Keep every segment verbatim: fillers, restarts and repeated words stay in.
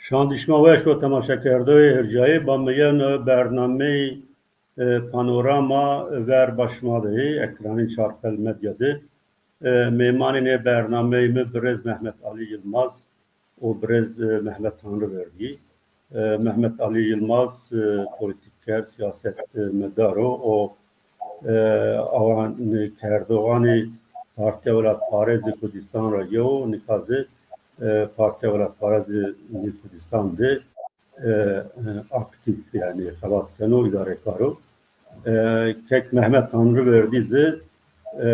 Şandî şima weş bo temaşekerdoyê erjayê. Ba mi yeno bernameyê, e, Panorama ver ba şima de yê, ekranê Çarpel Medya de. E, mêmanê nê bernameyê mi birêz Mehmet Alî Yilmaz û birêz, e, Mehmet Tanrıverdi. E, Mehmet Alî Yilmaz, e, polîtîker, sîyasetmedar o. O, e, awan kerdoxanê Partîya Welatparêzê Kurdîstan ra yew o, nika zî, e, Partîya Welatparêzê Kurdîstan de, e, e, aktîf, yanî xebat keno, îdarekar o. E, kek Mehmet Tanrıverdi zî, e,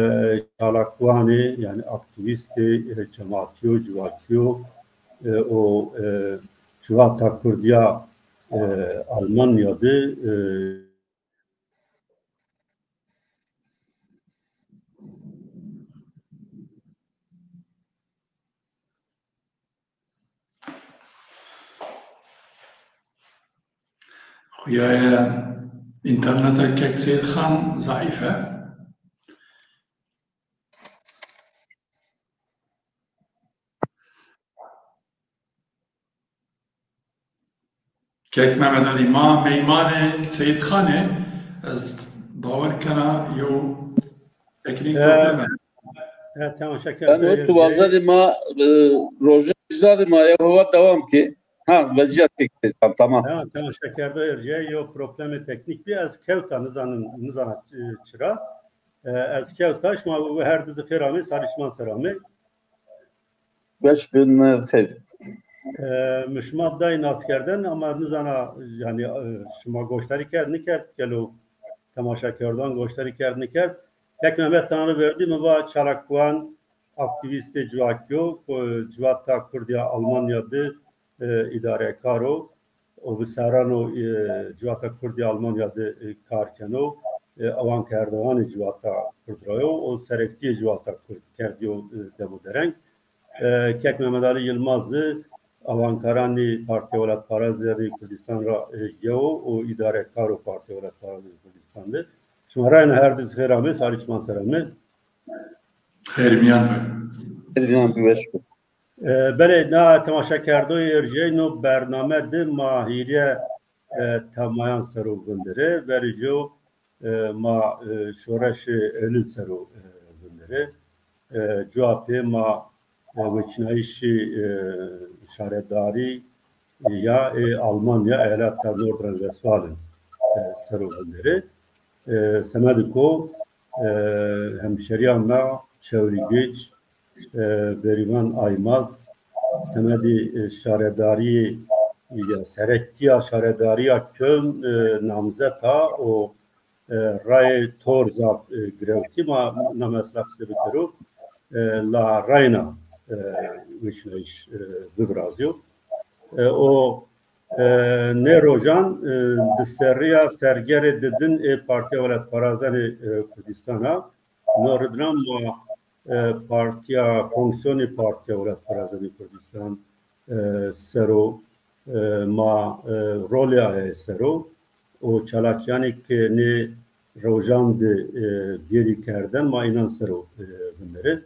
çalakwanê, yanî aktîvîstê, e, cemaatî yo, civakî yo, e, o, e, civata Kurdî ya, e, Almanya de, e, Xuyaye înterneta kek Seyîd Xan zeîf e. Kek Mehmet Alî, ma meymanê Seyîd Xan ê, ez bawer kena yew teknîk problem e. E, tamam, şeker. Eno, tu wazadî ma, e, roja îzadî ma yew hewa dewam ki. Ha, vaziyet pek, tamam, tamam. Tamam, tamam, şeker de erjîye, yew problemê teknîk bî, ez kewta, nizanim, nizana, e, çira. E, ez kewta, şima her di zî xêr amê, salî şima ser amê. Weş bin, xeyr. E, mi şima day naskerden ama nizana, yanî, e, şima goşdarî kerd, nikerd, gelo temaşekerdoxan goşdarî kerd, nikerd. Kek Mehmet Tanrıverdi mi va çalakwan, aktîvîstê civakî yo, ku civata Kurdî ya Almanya de, e, îdarekar o. O bi serran o, e, civata Kurdî Almanya de, e, kar keno. E, awankerdoxanê civata Kurd ra yo. O serektîyê civata Kurd kerdîyo, e, dem û dereng. E, kek Mehmet Alî Yilmaz zî awankaranê Partîya Welatparêzê Kurdîstan ra, e, yew o û îdarekar o Partîya Welatparêzê Kurdîstan de. Şima rayna her di zî xêr amê, salî şima ser amê. Xêr mîyan be. Xêr mîyan be, weş be. E, belê, na temaşekerdoyê erjîyayî no bername de ma hîrê, e, temayan ser o vinderê. Verê co, e, ma, e, şoreşê Eylûl ser o, e, vinderê. E, cuwa pê ma, e, weçînayîşê, e, şaredarî ya ê Almanya, eyaleta Nordrhein-Westfalen, e, ser o vinderê. E, semedê ko, e, hemşerîya ma Çewrîgêç, e, Berîvan Aymaz, semedê, e, şaredarîyê ya serektîya şaredarîya Köln, e, namzet a û, e, rayê tor zaf, e, girewtî, ma na mesela qisê bikero, e, la rayna, e, weçînayîş, e, bivirazîyo. E, o, e, nê rojan, e, di serrîya sergerê didin ê Partîya Welatparazanê, e, Kurdîstan a. No ridna ma, e, partîya, fonksiyonê Partîya Welatparazanê Kurdîstan, e, ser o, e, ma, e, rolê aye ser o û çalakîyanê ke nê rojan de, e, bêrî kerden ma înan ser o, e, vinderê.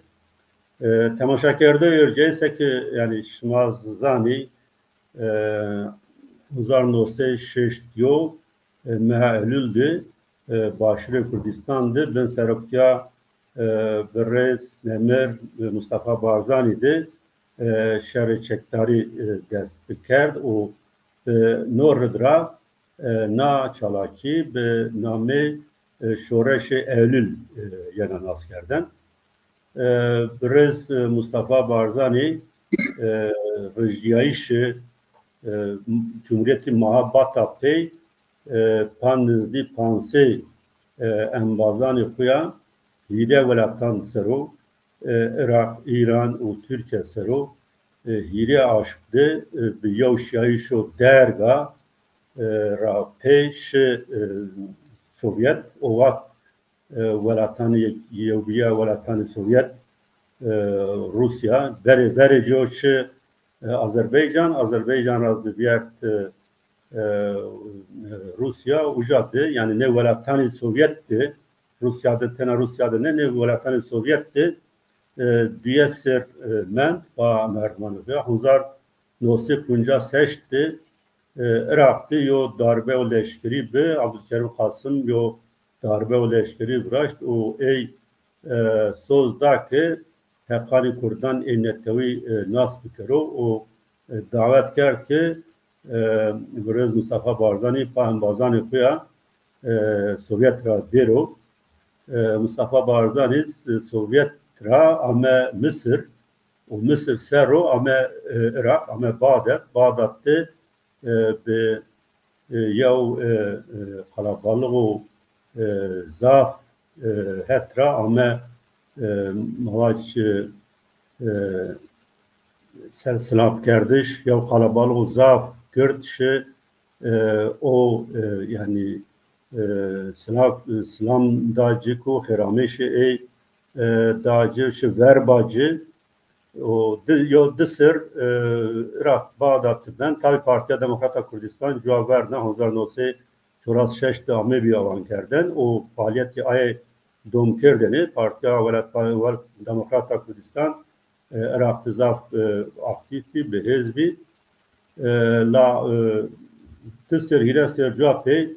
E, temaşakerdoyê erjîyayî seke, yanî şima zanî, e, hezar no sey şeşt û yew, e, meha Eylûl de, e, Başûrê Kurdîstan de bin seroktîya, e, birêz nemir, e, Mustafa Barzanî de, e, şerê çekdarî, e, dest bikerd û, e, no rid ra, e, na çalakî bi namê, e, Şoreşê Eylûl, e, yena naskerden. E, birêz, e, Mustafa Barzanî, e, rijyayîşê, e, Cumhuriyetî Mahabata pey, e, pan nizdî pansey, e, embazanê xo ya hîrê welatan ser o, e, Iraq, Îran û Tirkîya ser o, e, hîrê aşm de, e, bi yew şiyayîşo derg a, e, ra pey şi, e, Sovyet, o wext, e, Welatanê Yek-, Yewbîya Welatanê Sovyet, e, Rûsya, verê, verê co şi, e, Azerbaycan, Azerbaycan ra zî vîyert, e, e, Rûsya, uca de, yanî nê Welatanê Sovyet de, Rûsya de, tena Rûsya de nê, nê Welatanê Sovyet de, e, duye ser, e, mend, va merdimanê xo ya. Hezar no sey û pancas heşt de, e, Iraq de yo darbeyo leşkerî bi, Abdulkerim Qasim yo darbeyo leşkerî viraşt û ey, e, soz da ke heqanê kurdan ê netewî, e, nas bikero û, e, dawet kerd ke, e, Birêz Mustafa Barzanî pa embazanê xo ya, e, Sovyet ra bêro. E, Mustafa Barzanî, e, Sovyet ra ame Misir û Misir ser o ame, e, Iraq, ame Bağdat. Bağdat de, e, bi, e, yew, e, e, qalabalixo, e, zaf, e, het ra ame, e, ma vac, e, e, se-, silavkerdiş, yew qalabalixo zaf gird şi, e, o, e, yanî, e, silav, e, silam da ci ku xêramêşê ey, e, da ci, şi verba ci. O di, yo di sir, e, Iraq, Bağdat di ben. Tabî Partîya Demokrata Kurdistan cuwa verna, hezar no sey çewres şeş de amebî awankerden û faaliyetê aye dom kerdêne. Partîya Welat, Welat Demokrata Kurdistan, e, Iraq de zaf, e, aktîf bî, bi hêz bî. E, la, e, di sir, hîrê sir cuwa pey,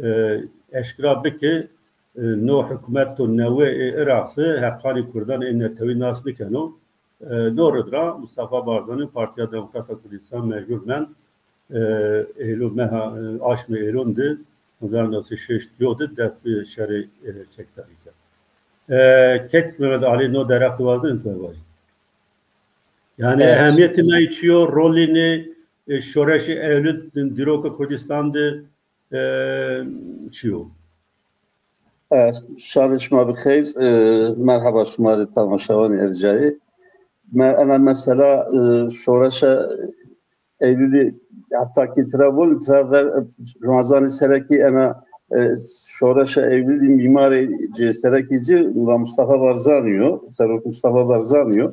e, eşkera bi ke, e, no hikûmeto newe ê Iraq se heqanê kurdan ê netewî nas nikeno. E, no rid ra Mustafa Barzanî Partîya Demokrata Kurdistan mecbur mend, e, Eylûl meha, e, aşmê Eylûl de, hezar no sey şeştî yo de dest bi şerê, e, çekdarî kerd. E, kek Mehmet Alî, no derheqî wazenê tu vajî? Yanî, evet, ehemiyetê ney çi yo, rolê nê, e, şoreşê Eylûl dîroka Kurdistan de, e, çi yo? E, şarê şima bi xeyr. E, merheba şima rê temaşevanê ercayê. Me, ena mesela, e, şoreşa Eylûlî, heta kî tira von, tira ver, şima zanî serekî ena, e, şoreşa Eylûlî mîmarê ci, serekî ci, Mula Mustafa Barzanî yo, Serok Mustafa Barzanî yo.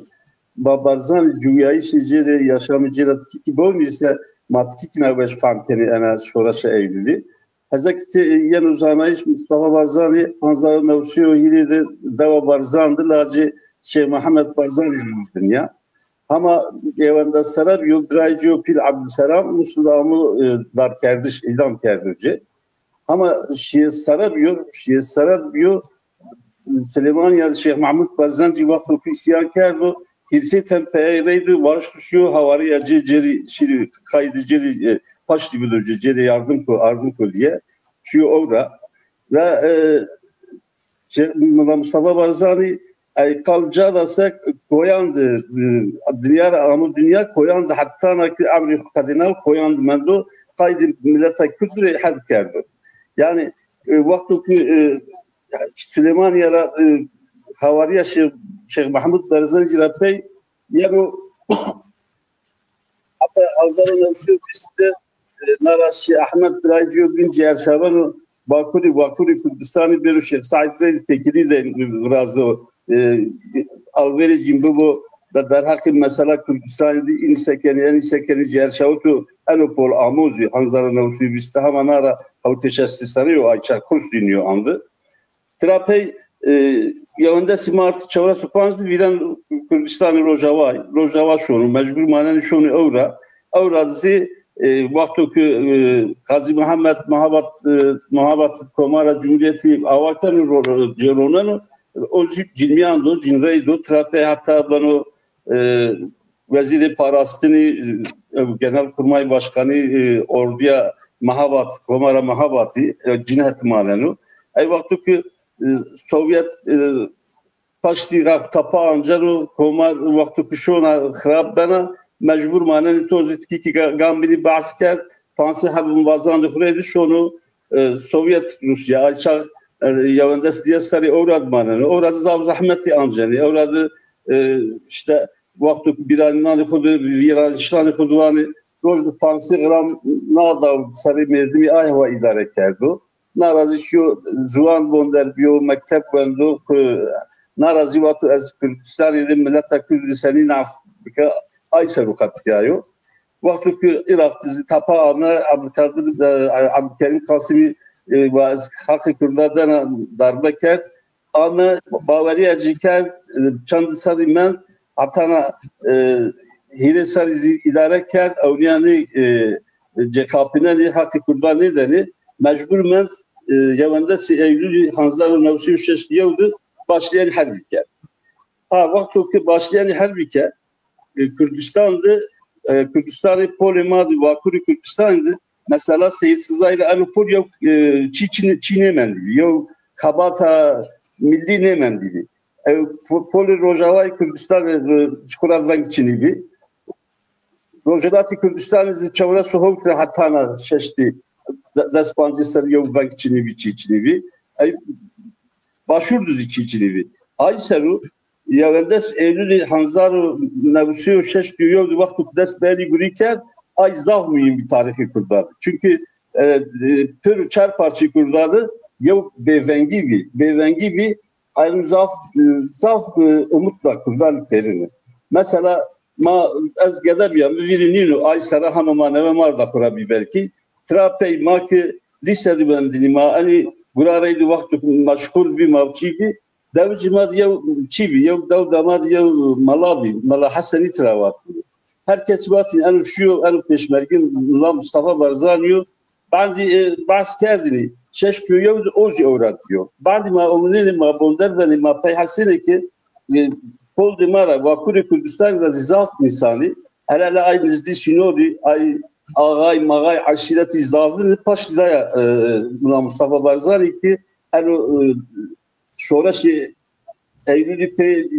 Ba Barzanî ciwîyayîşê ci rê, yaşamê ci ra tikîkî bon îse, ma tikîkî na weş fam kenê ena şoreşa Eylûlî. Hezek ti yeno zanayîş, Mustafa Barzanî panzdeh û new sey û hîrê de dewa Barzan de lacê Şêx Mehmed Barzanî amo dinya. Hama êwendesere bi yo, birayê ci yo pîl Ebdulselam Musul de amo, e, darkerdiş, îdam kerdo ci. Hama şîyesere bi yo, şîyesere bi yo, Silêmanîya de Şêx Mehmud Barzanî wexto ku îsyan kerdo, hîrsê tenpeyayî reydi, waşto şîyo hawarîya ci, cêrî şîrî qayî di cêrî, e, paştî bido ci, cêrî yardim ko, ardim ko diye. Şîyo ewra. Ve, e, Şêx Mula Mustafa Barzanî ey qal ca da se koyan de, e, dinya ra amo dinya, koyan de heta na ki emrê xo qedêna, koyan de mendo, qayî di mileta Kurd rê hed kerdo. Yanî, e, wexto ki, e, Silêmanîye ra, e, hawarîya Şêx, Şêx Mehmud Barzanî ra pey yeno heta hezar û new sey û vîst de, e, na ra Şêx Ehmed birayê ci yo bîn cêrşaveno Bakurî, Bakurî Kurdistanî bêro Şêx Seîd Reyl Tekîlî de virazo, e, alverê cîn bibo, de derheqê mesela Kurdistanî de înî se kenê, enî se kenê cêrşawito eno pol amo zî, hezar û new sey û vîst de hema na ra hewtê şeştî serrî yo, ay çax xo zî nîyo andi. Tira pey, e, yewendesî Martî çewres û panc de vîren Kurdistanê Rojavayî, Rojawa şono, mecbur manenê şonê ewra. Ewra zî, e, wexto ki, e, Qazî Muhammed Mahabat, e, Mahabat Komara Cumhuriyetî awa keno, ro-, ro-, cêroneno, o zî cînmîyan do, cînrey do, tira pey heta beno, e, Wezîrê Parastinî, e, Genelkurmay Başkanî, e, ordîya Mahabat, Komara Mahabatî, e, cîn het maneno. Ey wexto ki, e, Sovyet, e, paştî ra tapa anceno, komar wexto ki şona xirab bena, mecbur manenê to zî tikî ki ga-, gam bînî behs kerd, pansê heb embazandê xo rê de şono, e, Sovyet Rusya, ay çax, e, yewendes diye serê ewra de maneno. Ewra de zaf zehmetî ancenê. Ewra de, e, îşte, wexto ki bîranînanê xo de, vîranîşanê xo de vanê, roj de pansê gram nada û serê mêrdimî ay hewa îdare kerdo. Na ra zî şîyo ziwan wonder bîyo, mekteb wendo, xo-, na ra zî vato ez Kurdistanî de mileta Kurd de senî naf bike, ay ser o qetîyayo. Wexto ki Iraq de zî tapa ame, Abdulkadir, e, Abdulkerim Qasimî, e, wa ez haqê Kurda dena darbe kerd. Ame, bawerîya ci kerd, e, çend serrî mend, hetana, e, hîrê serrî zî îdare kerd, ewnîyanê, e, cêxapînenê, heqê kurdan nêdenê. Mecbur mend, e, yewendesê Eylulî hezar û new sey û şeştî yew de başlayenî herbî kerd. Ha, wexto ke başlayenî herbî kerd, e, Kurdistan de, e, Kurdistanê polê ma de, Vakurê Kurdistanê de, mesela Seyîd Xizayî ra eno pol yew, e, çî, çî, çî nêmendîbî, yew xebata millî nêmendîbî. E, po-, polê Rojavayê Kurdistanê, e, xwu ra veng çinîbî. Rojhilatê Kurdistanê zî çewres û hewt ra hetana şeştî de-, des pancês serrî yew veng çinîbî, çî çinîbî. Ey Başûr de zî çî çinîbî. Ay ser o, yewendesê Eylulî hezar û new sey û şeştî û yew de wexto ke dest bi enî gurî kerd, ay zaf muhîm bî tarîxê kurdan de. Çunkî, e, e, pêro çar parçeyê kurdan de yew bêvengî bî. Bêvengî bî, eno zaf, e, zaf, e, umut da kurdan pêrine. Mesela ma, ez gede bîya, mi vîrî nîno, ay serre hema ma newe ma arda xwu ra bî belkî. Tira pey ma ke lîse de wendinî, ma enî gura reyde wexto ke meşxul bî, ma çî bî, dewicî ma de yew çî bî, yew dew de ma de yew mela bî, Mela Hesenî tira vatî. Her kes vatî, eno şîyo, eno pêşmerge Mela Mustafa Barzanî yo. Bandî, e, behs kerdinî, şeştî û yew de o zî ewra de bîyo. Bandî ma ewnenê, ma bonder benê, ma pey hesênê ke, e, poldê ma ra, Vakurê Kurdistanî ra zî zaf însanî, hele hele ay nizdî sînorî, ay axay maxay eşîretî zafîne, paştî daya, e, Mela Mustafa Barzanî ke eno, e, şoreşê Eylulî pê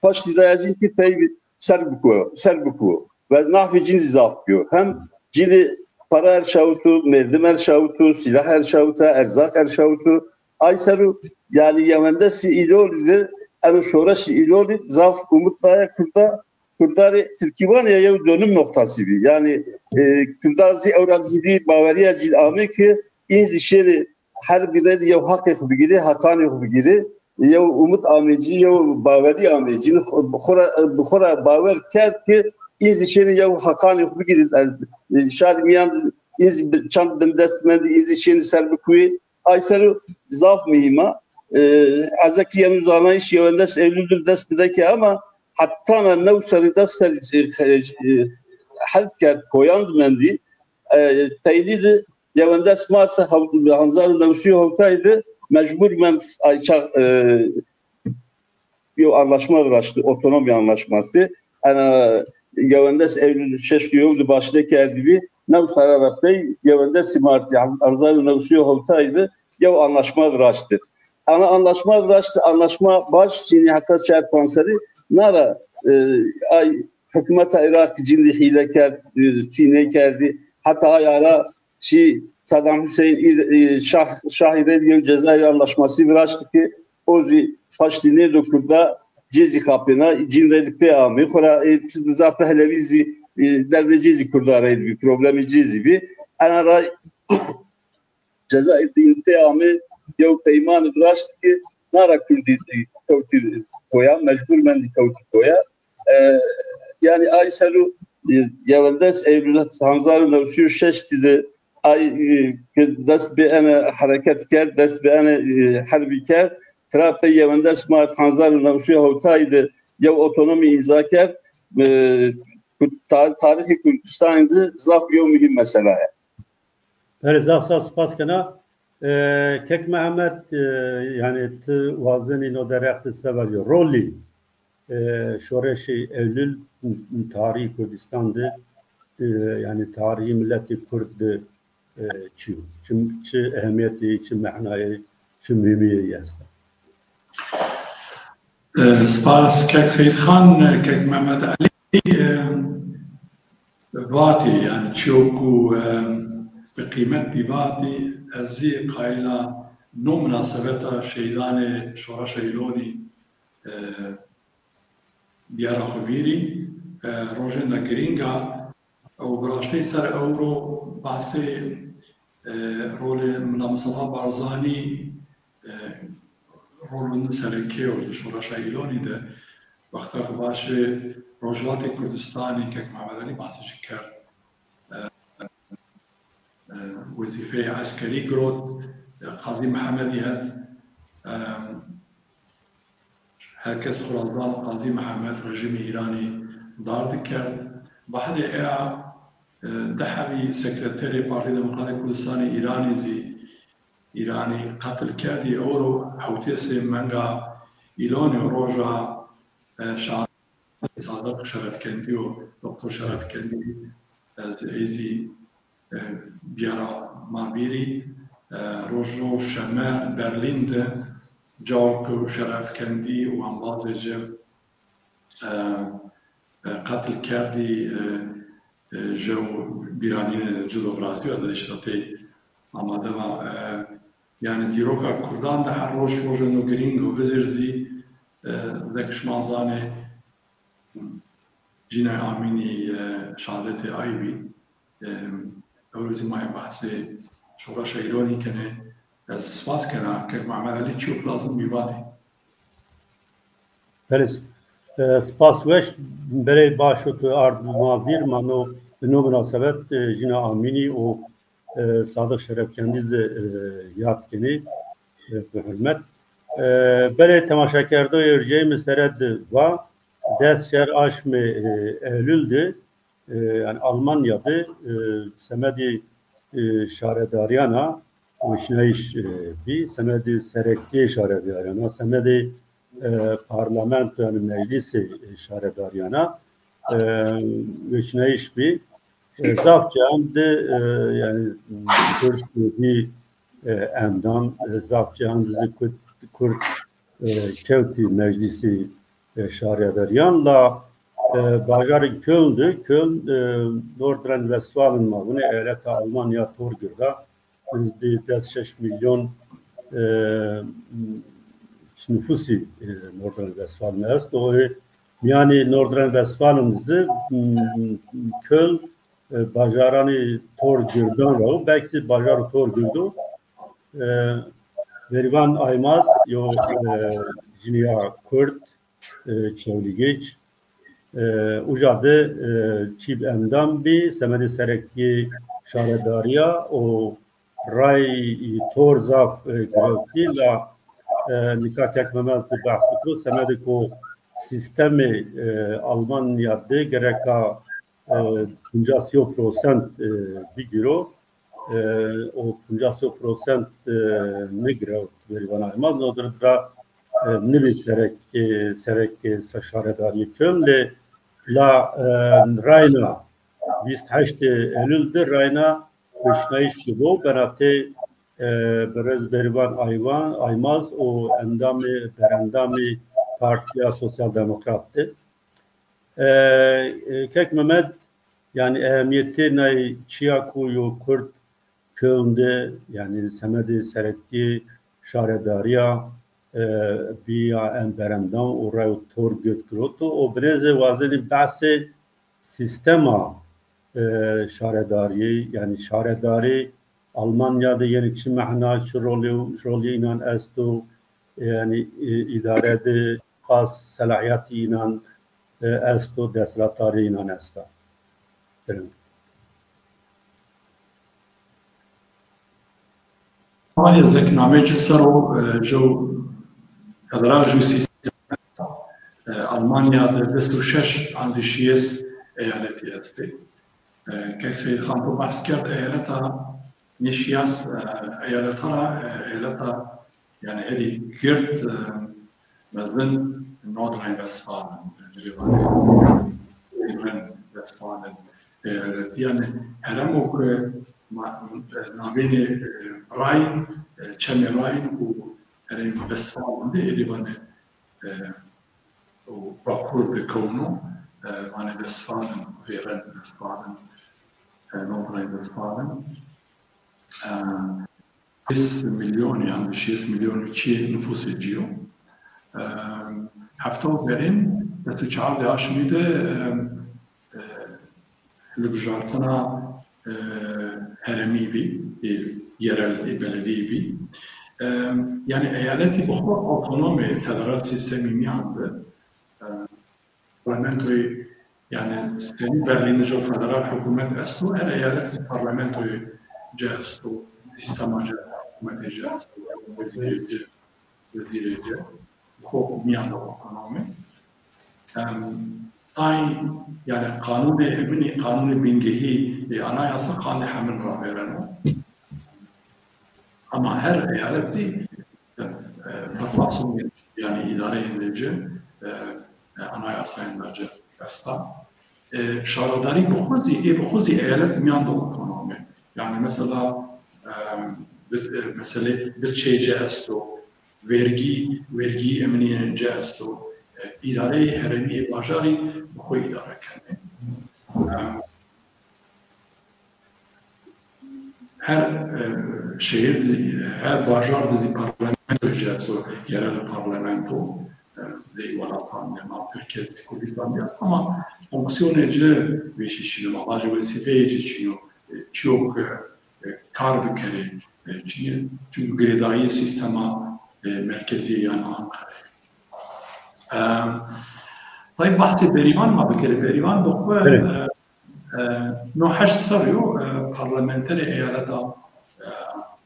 paştî daya cîn kî pey ser bikuwo, ser bikuwo. Ve nafê cîn zî zaf bîyo. Hem cînî para erşawito, merdim erşawito, sîlah erşawita, erzaq erşawito. Ay ser o, yanî yewendesê Îlolî de, eno şoreşê Îlolî zaf umut daya kurda, kurdarê tirkî vanê ya yew dönüm noktası bî. Yanî, e, kurdan zî ewra zî dî bawerîya cîn amê ke în zî şêrê her bîre de yew heqê xwu bigîrê, heqanê xwu bigîrê, yew umut amê cî, yew bawerî amê cî, xwu, bi xwu ra, bi xwu ra bawer kerd ke în zî şêrê yew heqanê xwu bigîrê. Yanî, şarê mîyan în zî bi-, çand bindest mendî, în zî şênî ser bikuwê. Ay ser o zaf muhîm a. E, eze kî yeno zanayîş yewendesê Eylul de dest bide ke ama hetana new serrî, des serrî, e, e, help kerd, koyan de mendî. E, peynî de yewendesê Martê hew-, hezar û new sey û hewtay de mecbur mend ay çax, e, yew anlaşma viraşti, otonomî anlaşması. Ena yewendesê Eylul şeştî û yew de başne kerdîbî, new serra ra pey yewendesê Martî hezar û new sey û hewtay de yew anlaşma viraşti. Ena anlaşma viraşti, anlaşma baş çînî heta çar panc serrî, na ra, e, ay hukûmeta Iraq cîn de hîle kerd, e, çî nêkerdî. Heta ay ara çî Saddam Hüseyin î-, î-, Şah, Şahî rê yew Cezayir Anlaşması viraşti ki o zî paştî nêdo kurda cê zî xapêna, cîn rê de pê amê. Xora, e, Riza Pehlevî zî, e, derdê cê zî kurda rê de bî, problemê cê zî bî. Ena ra Cezayir de în pê amê yew peymanî viraşt ki na ra kurdî, e, kewtî koya, mecbur mendî kewtî koya. E, yanî ay ser o, e, yewendesê Eylul hezar û new sey û şeştî de ay, e, ke dest bi ene hereket kerd, dest bi ene, e, herbî kerd. Tira pey yewendesê Mart hezar û new sey û hewtay de yew otonomî îmza kerd. E, ta-, tarîxê Kurdistanî de zaf yew muhîm mesela ya. Belê, zaf zaf spas kena. E, Kek Mehmet, e, yanî ti wazenî no derheq de se vajî? Rolî, e, şoreşê Eylul tarîhê Kurdistan de, e, yanî tarîhê miletê Kurd de, e, çi yo? Çi, çi ehemîyetî, çi mehnayê, çi muhîmîyê esta? E, spas Kek Seyîd Xan, Kek Mehmet Elî, e, vatê, yanî çîyo ku, e, bi qîmet bî vatê, ez zî qayîl a no minasebet a şehîdanê Şoreşa Îlonî, e, biyara xwu vîrî, e, rojênda girîng a. Ew bi raştî ser ewro bahsê, e, rolê Mila Mistefa Barzanî, e, rol wende sereke yo di Şoreşa Îlonî de. Wexta ku bahsê Rojhilatê Kurdistanî Kek Mehmet Elî bahsê ci kerd. E, e, wezîfeyê eskerî girot, e, Qazî Mihemedî het. E, her kes xwu ra zano Qazî Mihemed rejîmê Îranî dardik kerd. Bahdê eya, e, di hebî sekreterê Partîya Demokratîk Kurdistanê Îranî zî, Îranî qetil kerdî. Ewro hewtêsê menga Îlonî roja, e, şa-, Sadiq Şerefkendî û Doktor Şerefkendî, ez ey zî, e, biyara ma bîrî. E, rojo şeme Berlîn de cawo ke Şerefkendî û embazê ci, e, e, qetil kerdî, e, e, jew bîranîne ci do virazîyo, ez de şiratey amade va, e, yanî dîroka Kurdan de her roj rojêno girîng o. Vizêr zî, e, zek şima zanê, Cînay Amînî, e, şehadetê ay bî. E, ewro zî ma yê behsê şoreşa Îlonî kenê. Ez spas kena, kek Mehmed Elî çîyo lazim bî vatî. Belê, e, spas weş, belê baş o tu ard ma vîr, ma no, bi no minasebet, e, Cîna Amînî û, e, Sadiq Şerefkendî zî, e, yad kenî, e, bi hurmet. E, belê temaşakerdoyê riceyê mi sere di va, des şer aşmê, e, Eylül di, e, yanî Almanya de, e, semedê, e, şaredarîyana weşnayîş, e, bî, semedê serektîyê şaredarîyana, semedê, e, parlamento yanî meclîsê, e, şaredarîyana, e, weşnayîş bî. E, zaf cihan de, e, yanî Kurd bî, e, endam, e, zaf cihan de zî Kurd, Kurd e, kewtî meclîsî, e, şaredarîyan la, e, bajarê Köln de, Köln, e, Nordrhein-Westfalen ma vûnê, eyaleta Almanya tor girda, nizdî des şeş milyon, e, nufusî, e, Nordrhein-Westfalen esto. O, e, mîyanê Nordrhein-Westfalen zî, m, Köln, e, bajaranê tor girdan ra wo, belkî zî bajaro tor girdo. E, Berivan Aymaz, yo, e, cinîya Kurd, e, Çewlîgêç, e, uca de, e, çîb endam bî, semedê serektîyê şaredarîya û ray tor zaf, e, girewtî la, e, nika kek Memed zî behs bikiro, semedê ku sîstemê, e, Almanya de gereka e, poncas û yew prosent, e, bigîro, e, û poncas û yew prosent, e, nigirewt Berivan Aymaz. No dir ra, e, nibî serek, e, serek, e, se-, şaredarîyê Köln lê la, e, rayna vîst heştê Eylül de rayna weşnayîş bibo, benatê, e, birêz Berivan Ayvan, Aymaz û endamê, berendamê Partîya Sosyal Demokrat de. E, e, kek Memed, yanî ehemîyetê nay çîya ku yo Kurd Köln de, yanî semedê serektîyê şaredarîya, e, bîya en berendam û ray û tor girewt giroto û binê zî wazenî behsê sîstema, e, şaredarîyê, yanî şaredarê Almanya de yenî çi mehna, çi rolê, rolê înan esto, yanî, e, îdare de qas selahîyatî înan, e, esto, desthilatdarî înan esta. Belê. Almanya zek nameyê ci ser o, e, jew federal jew sîstem. E, Almanya de des û şeş an zî şiyês eyaletî estê. E, kek Seyîd Xan to behs kerd, eyaleta nê şiyas, e, eyaleta ra, e, eyaleta, yanî herî gird, e, mezin Nordrhein-Westfalen, ci rê vanê Rhein-Westfalen, e, eyalet. Yanî heremo ke ma, e, navênê, e, Rhein, e, çemê Rhein û herêmê Westfalen de êdî vanê, e, û Bakur de kewno, e, vanê Westfalen, Rhein-Westfalen, e, Nordrhein-Westfalen. E, şêst milyonî, yanî şêst milyonî çîyê nufusê ci yo. E, hefta û verên, des û çar de aşmî de, e, e, hilbijartina, e, herêmî bî, ê yerel, ê beledîyî bî. E, yanî eyaletî bi xo otonomê federal sîstemî mîyan de, e, parlamentoyê, yanî senî Berlîn de jew federal hukûmet esto, her eyalet parlamentoyê ci esto, sîstema ci, hukûmetê ci esto, wezîrê ci, wezîrê ci, xo mîyan de otonomî. Em, tayn, yanî qanûnê heminî, qanûnê bingehî, e, anayasa qandê hemin ravêreno. Ama her eyalet zî, e, e, pek masum, yanî îdareyêndê ci, e, e, anayasayênda ci esta. E, şaredarî bi xwu zî, ê bi xwu zî eyalet mîyan de otonom ê. Yanî mesela, e, bi-, e, meselê bütçeyê ci esto, vergî, vergî eminîyê ci esto, e, îdareyê herêmî ê bajarî bi xwu îdare kenê. E, her, e, şehir de, her bajar de zî parlamento ci esto, yerel parlamento, e, zey welatan de ma Tirkiye zî Kurdistan de est, ama fonksiyonê ci vêşî çin o, ma vajê wezîfeyê ci çin o, e, çiyo ke, e, kar bikerê, e, çinke, çunke girêdayîyê sîstema, e, merkezî yan Anqereyê. E, tay bahsê Berîvan ma bikerê. Berîvan bi xwu, e, e, no heşt serrî yo, e, parlamenterê eyaleta,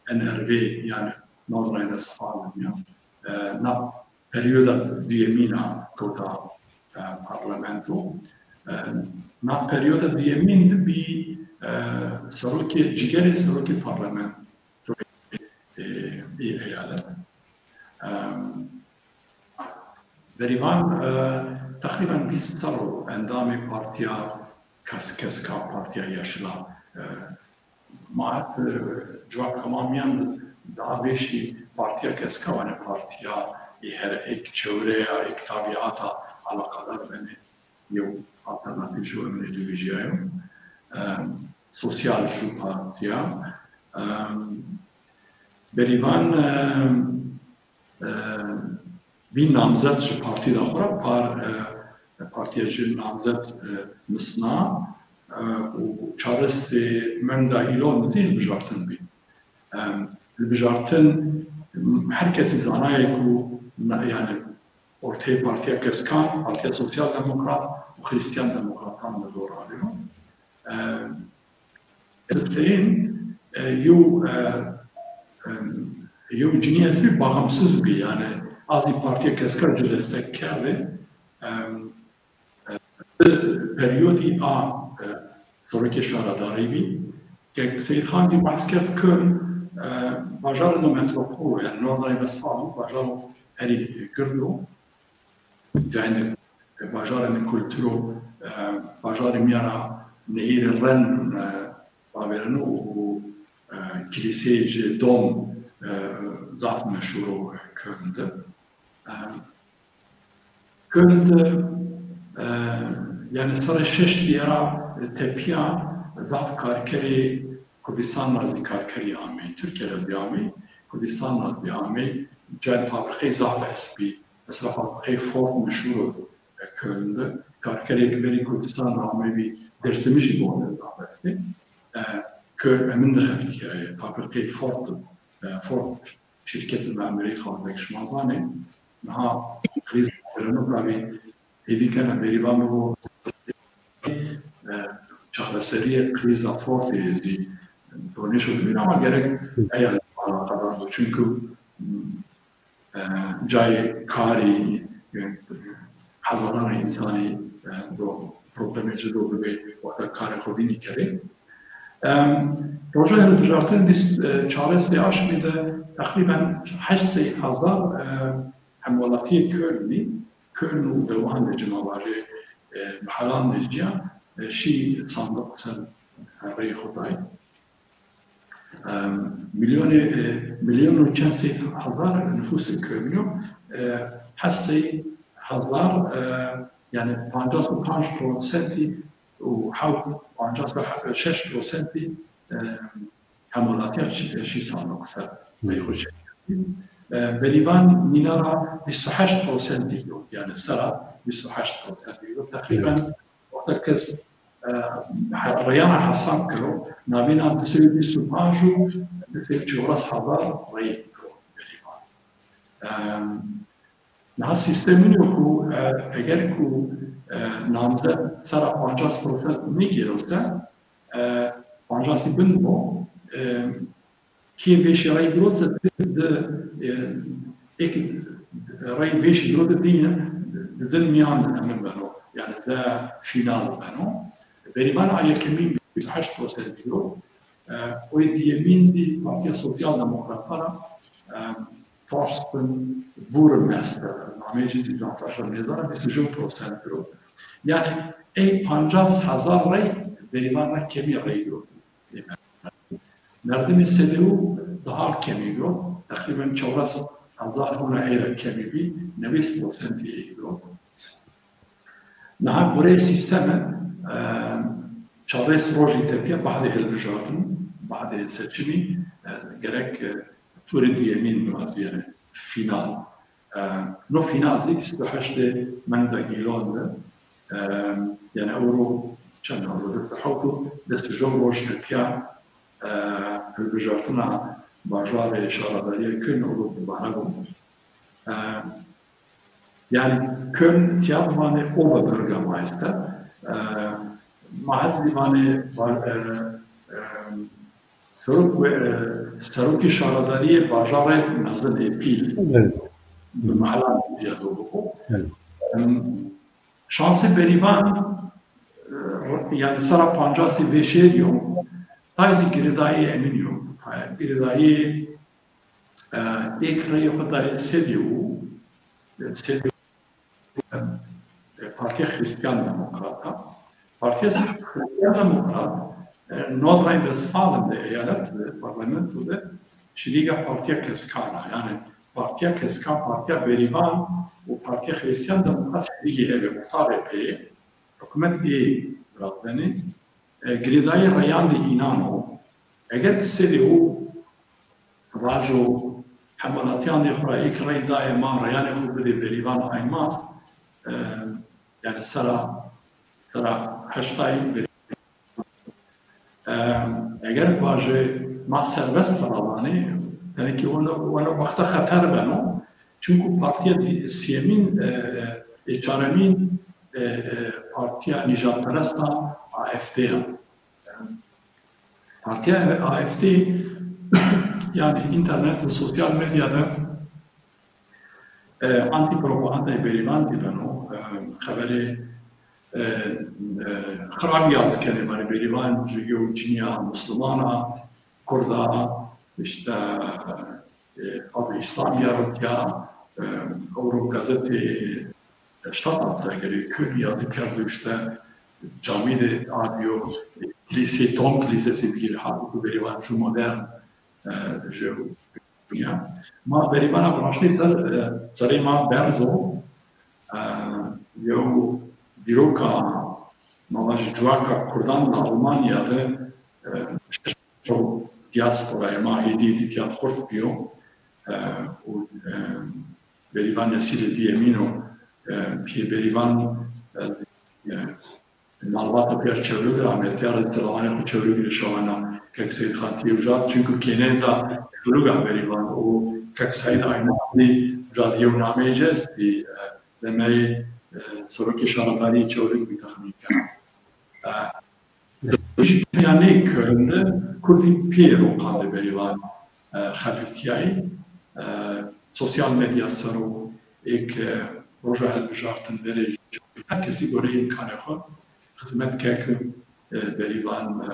e, N R V, yanî North Rhine-Westfalen ya. E, na perîyoda duyemîn a kewta, e, parlamento. E, na perîyoda duyemîn de bî, e, serokê, cîgerê serokê parlamentoyê, e, ê eyalet. E, Berîvan, e, teqrîben vîst serr o endamê Partîya Kes-, Keska, Partîya Yeşil a. E, Ma hep, e, ciwak hema mîyan de, daha vêşî Partîya Keska vanê partîya ê her êk çewreya, êk tabiata alaqadar benê. Yew alternatîf ju emrê ci vijîyayo. E, sosyal ju partîya. E, Berîvan, e, e, bî namzet ji partî da xo ra par, e, partîya ci namzet, e, misna, e, û çarestê menda îlon zî hilbijartin bî. E, hilbijartin, her kesî zanayê ku na-, yanî orteyê Partîya Keskan, Partîya Sosyal Demokrat û Xrîstiyan Demokratan de zor avêro. E, ez biteyên, e, yew, e, e, yew cinî estbî, baximsiz bî, yanî a zî Partîya Keska ci destek kerdê. E, e, perîyodî a, e, serokê şaredarî bî. Kek Seyîd Xan zî behs kerd Köln, e, bajarêndo metropol o, yanî North Rhine-Westfalen bajaro herî gird o. Cayêndê, e, bajarêndê kultur o, e, bajarê mîyan ra nehîrê Ren, e, ravêreno û, e, kilîseyê ci Dom, e, zaf meşhur o, e, Köln de. E, Köln de, e, yanî serrê şeştîye ra, e, tepîya zaf karkerê Kurdistan ra zî karkerî amey, Tirkiye ra zî amey, Kurdistan ra zî amey, cayê fabrîqeyî zaf estbî. Mesela fabrîqeyê Ford meşhur o, e, Köln de. Karkerê ke verî Kurdistan ra amebî, Dêrsimijî bone zaf estê. E, Köln emin de xeftîyayê, fabrîqeyê Ford, e, Ford şîrketê Amerîka de ke şima zanê. Niha krîz vêreno, tabî hêvî kena Berîvan bibo, e, çareserîyê krîza Fordî zî donêşo dibîn, ama gerek eya alaqadar bo. Çunku, e, cayê karî, e, hezaran însanî, e, do problemê ci do bibê, wexta karê xo vînî kerê. E, roja hilbijartinê vîst, e, çarestê aşmî de teqrîben heşt sey hezar, e, hemwelatîyê Kölnî, Köln û dewanê ci ma vajê, e, mehelandê ci ya, e, şî sandiq ser reyê xo dayî. E, milyonê, e, milyon û çend sey hezar nufusê Kölnî yo, e, heşt sey hezar, e, yanî pancas û panc prosentî û hewt, pancas û şeş prosentî, e, hemwelatîya şî, şî sandiq ser reyê xo çekerdî. E, Berîvan mîna ra vîst û heşt prosentî yo, yanî sera vîst û heşt prosentî yo. Teqrîben wexta kes, e, he-, reyana hesab kero, nabîna di sey û vîst û panc û di sey û çewres hezar rey kiro Berîvan. E, Niha sîstem îno ku, e, eger ku, e, namzet sera pancas prosent nêgêro se, e, pancasî bin bo, e, kê vêşî rey girot se di, di, e, êk rey vêşî girot di, di din mîyan de emin beno. yanî ze fînal beno. Berîvan a yekemîn bîst û heşt prosent girot. E, oy diyemîn zî Partîya Sosyal Demokratan a, e, Thorsten Burmeister, nameyê ci zî zaf taşa nêzana, bîst û jew prosent girot. Yanî ey pancas hezar rey Berîvan ra kemî rey girot. Merdimê C D U daha kemî girot. Teqrîben çewres hezar hona ey ra kemî bî, newês prosentî ey girot. Niha goreyê sîsteme, e, çarês rojî tepîya bahdê hilbijartin, bahdê seçimî, e, gerek, e, turê diyemîn birazîyene, fînal. E, no fînal zî bîst û heştê menga Îlon de, e, yanî ewro çend ewro, des û hewt û des û jew roj tepîya, e, hilbijartina bajarê şaradarîya Köln ewro bibare bo. E, yanî Köln tîya vanê Oberbürgermeister. E, ma ez zî vanê ba-, e, e, serok ve, e, serokê şaradarîyê bajarê mezin ê pîl. Evet. Bi mehelan ya do bibo. Evet. Em, şansê Berîvan, e, yanî sera pancasî vêşêrî yo, tay zî girêdayî Emînî yo. Tay girêdayî, e, êk reyê xo dayê C D U, e, C D U, e, Partîya Xrîstiyan Demokrat a. Partîya Xrîstiyan Demokrat, e, Nordrhein-Westfalen de, eyalet de, parlamento de şirîga Partîya Keskan a. Yanî Partîya Keskan, Partîya Berîvan û Partîya Xrîstiyan Demokrat şirîgê hev ê, ortaxê pê yê. Hikûmet ê virazdenê. E, girêdayî reyan de înan o. Eger ki C D U vajo hemwelatîyandê xo ra êk rey dayê ma reyanê xo bidê Berîvan Aymaz, e, yanî sera, sera heştay Berîvan. E, eger vajê ma serbest viravanê, tenê ki weno, weno wexta xeter beno. Çunku partîya di-, sîyemîn, e, e, ê çaremîn, e, e, partîya nîjadperest a, A F D ya. Partîya A F D, yanî înternet û sosyal medya de, e, antîpropagandayê Berîvan zî beno, e, xeberê, e, e, xirabî ya zî kenê barê Berîvan, yew cinîya musluman a, kurd a, îşte, e, abi Îslamî ya ro tîya, e, ewro gazetê Ştata ser kerê, Kölnî ya zî kerdo, îşte camî de abiyo, kilîsê, Dom Kilisesi bigîr, ha, ku Berîvan ju modern, e, jew ya. Ma Berîvana bi raştî ser, e, serê ma berz o. E, yew dîroka, ma vajî civaka kurdan di Almanya de, e, şeş diasporayê ma êdî êdî tîya xurt bîyo. E, û, e, Berîvan nesîlê dîyemîn o. E, pîyê Berîvan, e, e, malbata pîya Çewlîg ra ame, tîya ra zî zilamanê xo Çewlîg rê şawena. Kek Seîd Xan tîyê uca di, çunku kêneyê da Çewlîg a Berîvan û Kek Seîd Ayman zî uca di yew nameyê ci estbî, e, demeyê, e, serokê şaredarîyê Çewlîg bî, texmîn kena. E, Jî tenya nê Köln de kurdî pîyê ro qandê Berîvan, e, xebitîyayî. E, sosyal medya ser o êk, e, roja hilbijartin verê her kesî goreyê îmkanê xo xizmet kerd ku, e, Berîvan, e,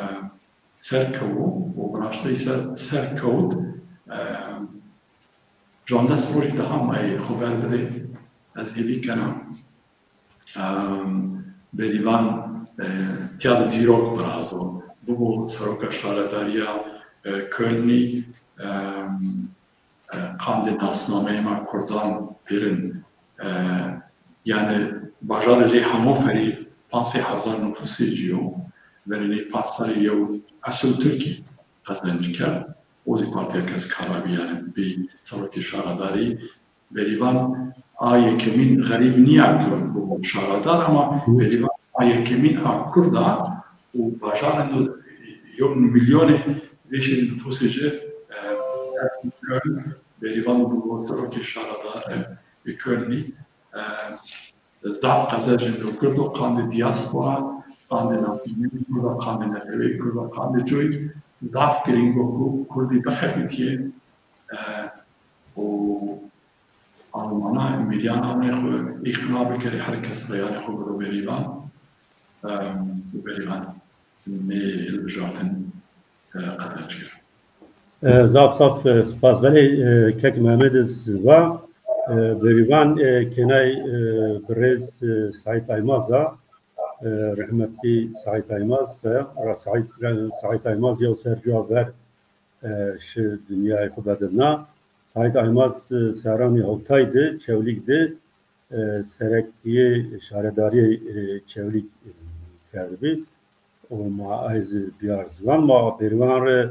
ser kewo û bi raştî ser, ser kewt. E, Jandes rojî daha ma ê xo ver bidê. Ez hêvî kena, em, Berîvan, e, tîya de dîrok virazo. Bibo seroka şaredarîya, e, Kölnî, em, e, qandê nasnameyê ma kurdan pêrin. E, yanî bajarê rê Hannoverî panc sey hezar nufusê ci yo. Verê nê panc serrî yew esil Tirkî qezenc kerd. O zî Partîya Keskan ra bî, yanî bî serokê şaredarî. Berîvan a yekemîn xerîb nîya ku bibo şaredar, ama Berîvan a yekemîn a kurd a û bajarên de yew milyonê vêşê nufusê ci, e, Berîvan bibo serokê şaredar, e, Kölnî. E, zaf qezencê de girdo, qandê dîaspora, qandê navnîyê kurd a, qandê neteweyê kurd a, qandê coyî zaf girîng o ku kurdî bixebitîyê, e, û Almana mîryananê xwu îqna bikerê, her kes reyanê xwu biro berîvan. Em, û berîvan nê hilbijartin, e, qezenc kir. E, zaf zaf, e, spas. Belê, e, kek Mehmed ez va, e, berîvan, e, kenay, e, birêz, e, Saîd Aymaz a, e, rehmetî Saîd Aymaz, e, ra Saîd, Saîd Aymaz yew sercuwa ver, e, şi dinyayê xwu bedilna. Saîd Aymaz, e, serranê hewtay de, Çewlîg de, e, serektîyê şaredarîyê, e, Çewlîg, e, kerdibî. Û ma ay zî biyar ziwan, ma berîvan rê,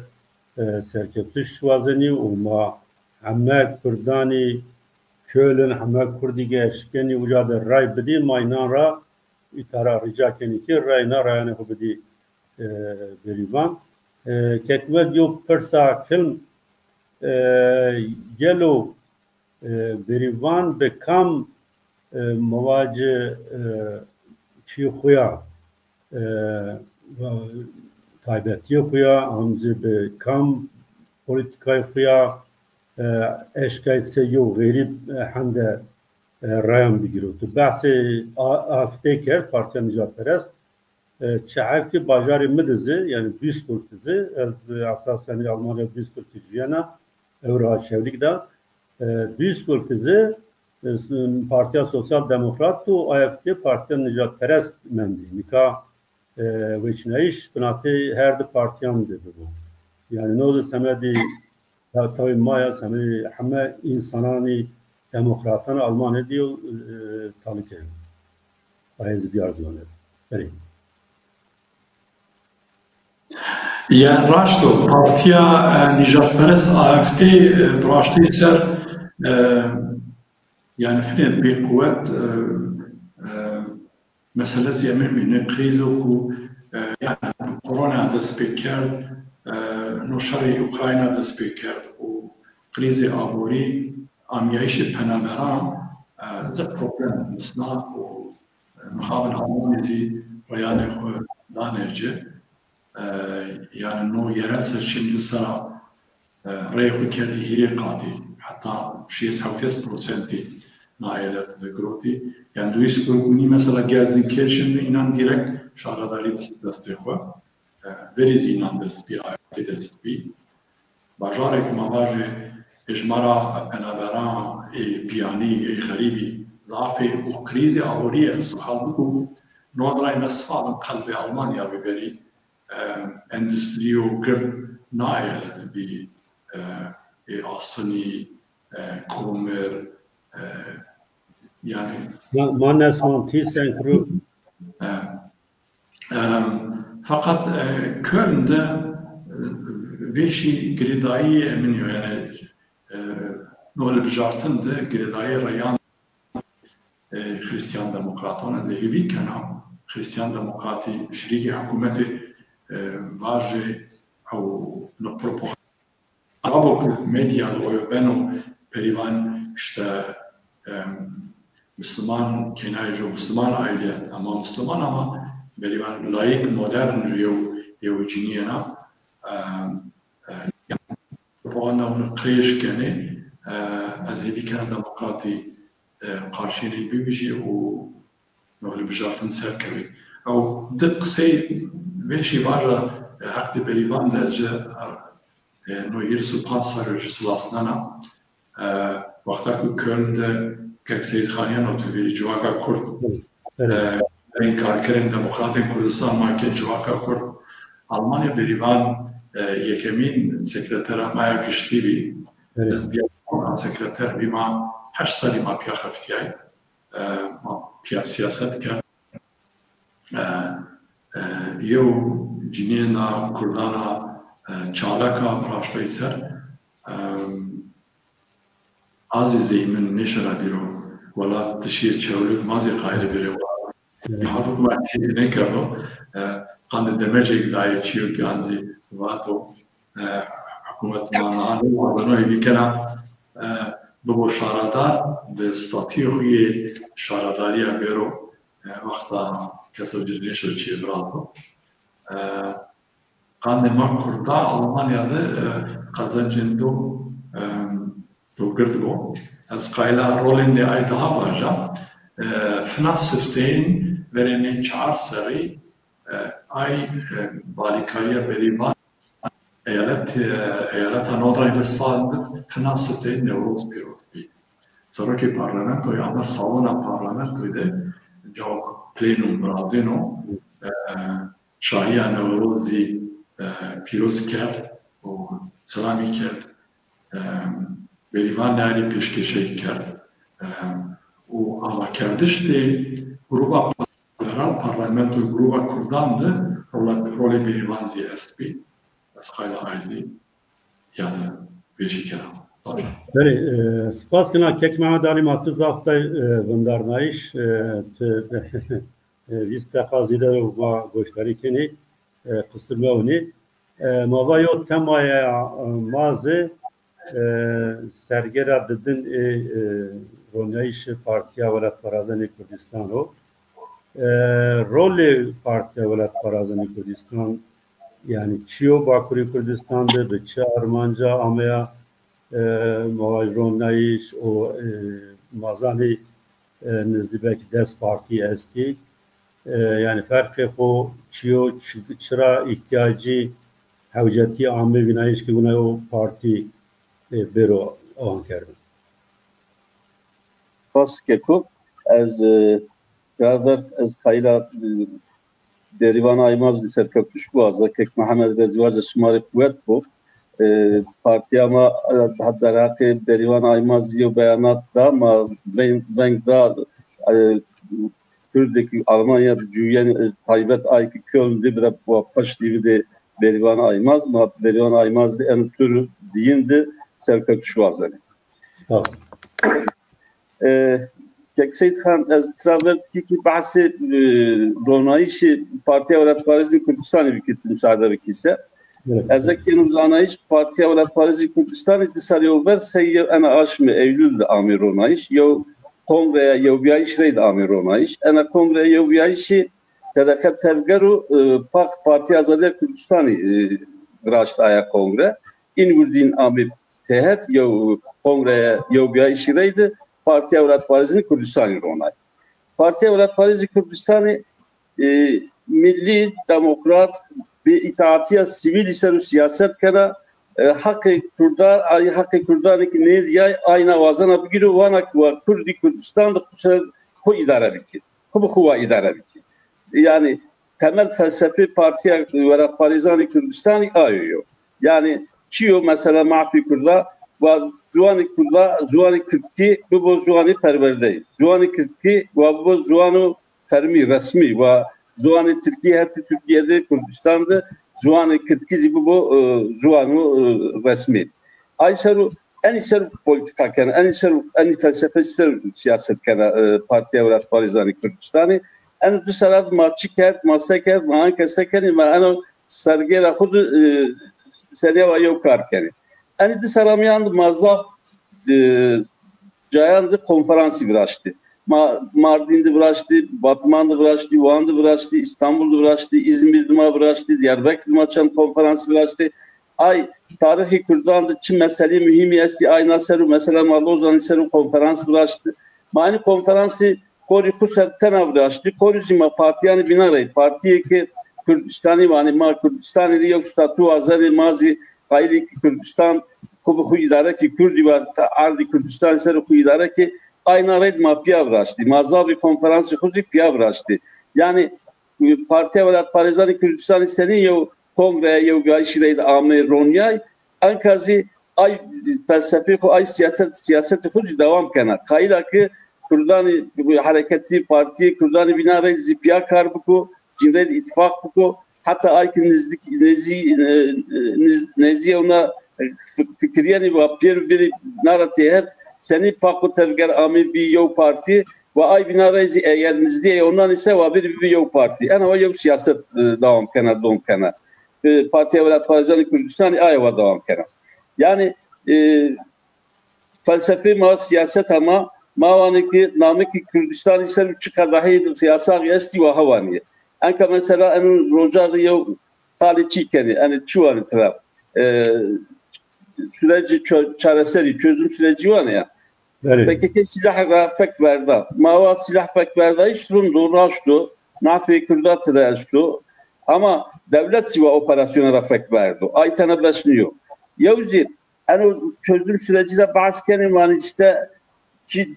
e, serkewtiş wazenî û ma heme kurdanî Köln, heme kurdî ke eşkenî uca de ray bidî, ma înan ra îta ra rica kenî ke ray na rayanê xwu bidî, e, berîvan. E, kek Mehmed yew pirsa kilm, e, gelo, e, berîvan bi kam, e, mewacê, e, çî xwu ya, e, taybetîyê xwu ya, an zî bi kam polîtîkayê xwu ya, e, eşkay sey yew xerîb, e, hende, e, rayan bigîro. Tu behsê A-, AfD kerd, Partiya Nijadperest. E, çi hewkî bajarê mi de zî, yanî Duisburg de zî, ez, e, esasen Almanya Duisburg de cuyena, ewra Çewlîg de. E, Duisburg de zî, e, s-, Partiya Sosyal Demokrat û AfD Partiya Nijadperest mendî. Nika, e, weçînayîş binatê her di partîyan de bibo. Yanî no zî semedê Ya tawê ma ya semê heme însananî demokratan Almanya de yo, e, talike. Ay zî biyar ziwan ez. Belê. Ya raşt o, partiya, e, nijadperest AfD, e, bi raştî ser, e, yanî finê bi quwet, e, e, mesele zî eme bîne, krîzo ku, e, yanî bi korona dest pê kerd, e, no şerê Ukrayna dest pê kerd û krîzê aborî, amîyayîşê penaberan, e, zaf problem misna û, e, mixabin Almanî zî reyanê xwu danê ci. E, yanî no yerel seçim di sera, e, reyê xwu kerdî hîrê qatî. Heta şêst hewtês prosentî na eyalet de girotî. Yanî Duisburg û nî mesela Gelsenkirchen de înan dîrekt şaredarî bist destê xwu. E, verî zî înan dest bî, AfD dest bî. Bajarê ke ma vajê hejmara penaberan ê biyanî, ê xerîbî zaf ê û krîzê aborî ye, suhal biku, no dirayme sifalin qelbê Almanya bî verî, e, endustrîyo gird na eyalet bî, e, ê asinî, e, komir, e, yanî Ma, ma nesman Thyssenkrupp. E, e, feqet, e, Köln de, e, vêşî girêdayî emin yo, yanî, e, no hilbijartin de girêdayî reyan e, Xrîstiyan Demokratan, ez ê hêvî kena Xrîstiyan Demokratî şirîkê hikûmetê, e, vajê ew no propaganda abo ku medya de oyo beno, perîvan îşte, e, Misliman kênayê jo Misliman aîlîyet, ama Misliman ama perîvan layîk, modern yew, yew cinîyena, e, e, propaganda wino qirêj kenê, e, ez hêvî kena demokratî, e, qarşînê bivijî û no hilbijartin ser kewê. Ew di qisey vêşî vaja, e, heqdê berîvan de ci, e, no hîris û panc serrî ci silasnena. E, wexta ku Köln de kek Seyîd Xanîyan oto verî civaka Kurd, Belê. E, înkarkerên demokratên Kurdistan ma ke civaka Kurd Almanya berîvan, e, yekemîn sekretera ma ya giştî bî. Belê. Ez bîya sekreter bî, ma heşt serrî ma pîya xeftîyay. E, ma pîya sîyaset kerd. E, e, yew cinîyena Kurdana, e, çalak a bi raştayî ser. E, a zî zey min nêşena bîro. Welat ti şîyê Çewlîg, ma zî qayîlê bêrê welat. Evet. Halbukî ma çî zî nêkerdo. E, qandê demecêk dayê çîyo ke an zî vato, e, hikûmet ma niha nêwazeno, hêvî kena, e, bibo şaredar, bi statuyê xwu yê şaredarîya bêro, e, wexta keso ci nêşo çîyê virazo. E, qandê ma Kurda Almanya de, e, qezencên do, e, do gird bo. Ez qayîl a rolên de ay daha vaja. E, fina sifteyên verê nê çar serrî, e, ay, e, balîkarîya berîvan eyalet, e, eyaleta Nordrhein-Westfalen de fina sifteyên Newroz pîroz bî. Serokê parlamentoyê ame salona parlamentoyê de, ca plenum virazêno, e, şahîya Newrozî, e, pîroz kerd û selamî kerd. E, berîvan nayarî pêşkêşey kerd. E, û amakerdiş de gruba federal parlamento, gruba kurdan de rola, rolê berîvan zî estbî. Ez qayîl a ay zî ya de vêşî kena. Belê, e, spas kena kek Mehmet Alî, ma tu zaf tay, e, vindarnayîş, e, tu, e, vîst deqa zêde ro ma goşdarî kenê, e, qisir mewnî. E, ma va yo temaya, e, ma zî, e, sergêra didin ê, e, ronayîşê Partîya Welatparazanê Kurdistan o. E, rolê Partîya Welatparazanê Kurdistan, yanî çi yo Bakurê Kurdistan de, bi çi armanca ameya, e, ma vaj ronayîş û, e, ma zanî, e, nizdî belkî des partî estî. E, yanî ferqê xo çi yo, çi-, çira îhtîyacî hewcetî ame vînayîş ke wina yo partî, e, bêro awankerdin? Spas keko. Ez, e, Sira ver ez qayîl a, e, Berîvan Aymaz rê serkewtiş biwaza. Kek Mihemed rê zî waza şima rê quwet bo. E, partîya ma, e, derheqê Berîvan Aymaz zî yew beyanat da, ma veng, veng da, e, Kurdêk Almanya de cuyen, e, taybet ay ki Köln de bira wa paştî bidê Berîvan Aymaz. Ma Berîvan Aymaz de en tur diyin de serkewtiş wazenê. Spas. E, Kek Seyîd Xan, ez tira ver dikî kî behsê, e, ronayîşê Partîya Welatparêzî Kurdistanî bikî, ti musaade bikî se. Evet. Ez eke yeno zanayîş, Partîya Welatparêzî Kurdistanî di serrî yo ver sey yew ena aşmê Eylûl de amê ronayîş, yew kongreya yewbîyayîş reyde amê ronayîş. Ena kongreya yewbîyayîşî T D K tevger û, e, Pak Partîya Azadîya Kurdistanî, e, viraşt aya kongre. În wirdîn amê têhet yew kongreya yewbîyayîşî reyde Partîya Welatparêzî Kurdistanî ronay. Partîya Welatparêzî Kurdistanî, e, millî, demokrat, bi îtaatîya sivîlî ser o siyaset kena, e, heqê kurdan, ay heqê kurdanê ki nêdîyay, ayna wazena bigîro, vana ki wa kurdî Kurdistan de xwu ser xwu îdare bikî. Xwu bi xwu wa îdare bikî. Yanî temel felsefê Partîya Welatparêzanê Kurdistanî ayo yo. Yanî çi yo mesela mafî kurda, wa ziwanê kurda, ziwanê kirdkî bibo ziwanê perwerdeyî. Ziwanê kirdkî wa bibo ziwano fermî, resmî, wa ziwanê tirkî her ti Tirkîye de, Kurdistan de, ziwanê kirdkî zî bibo, e, ziwano, e, resmî. Ay ser o, enî ser o polîtîka kena, enî ser o, enî felsefe ser o siyaset kena, e, Partîya Welatparêzanê Kurdistanî. Eno di serra de ma çi kerd, ma se kerd, ma anke se kenê, ma eno sergêra xwu de, e, senîya wa yew kar kenê. Enî di serra mîyan de ma zaf, e, cayan de konferansî viraştî. Ma Mardîn de viraştî, Batman de viraştî, Wan de viraştî, Îstanbul de viraştî, Îzmîr de ma viraştî, Diyarbekir de ma çend konferansî viraştî. Ay tarîxê kurdan de çi meseleyê muhîmî estî, ayna ser o mesela ma Lozanî ser o konferans viraştî. Ma enî konferansî qorî xwu ser tena viraştî, qorî zî ma partîyanê bîna rey, partîyê ke Kurdistanî vanê, ma Kurdistanî rê yew statû wazenê, ma zî qayîlê ki Kurdistan xwu bi xwu îdare kî, kurdî wa ta erdî Kurdistanî ser xwu îdare kî, ayna rey de ma pîya viraştî. Ma zafî konferansê xwu zî pîya viraştî. Yanî, e, Partîya Welatparêzanê Kurdistanî senî yew kongreya yewbîyayîşî rey de amê ronyay, enka zî ay felsefê xwu, ay siyaset, siyasetê xwu zî dewam kena. Qayîl a ki kurdanê, hereketî, partîyê kurdanê bîna rey zî pîya kar biko, cîn rey de îtîfaq biko. Heta ay ki nizdîk, nêzî, e, e, niz-, nêzîyê wina, e, fi-, fikirîyenî wa pêro bêrî na ra têhet, senî Pak û Tevger amê bî yew partî, wa ay bîna rey zî eger nizdîyê yonan îse wa bêrî bibî yew partî. Ena wa yew siyaset, e, dewam kena, dom kena. E, Partîya Welatparêzanê Kurdistanî aye wa dewam kena. Yanî, e, felsefê ma, siyaseta ma, ma vanê ki namekî Kurdistanî ser o çi qedaheyê yasaxî estî wa hewanîye. Enka mesela eno roca de yew qalê çî kenê, enê çi wanê tira, e, sürecî çö-, çareserî, çözüm süreci wanê ya. Belê. P K K sîlah ra fek verda. Ma wa sîlah fek verdayîş rind o, raşt o. Nafê Kurda tede esto. Ama dewlet zî wa operasyona ra fek verdo. Ay tene bes nîyo. Yew zî eno çözüm süreci de behs kenê, vanê îşte çî,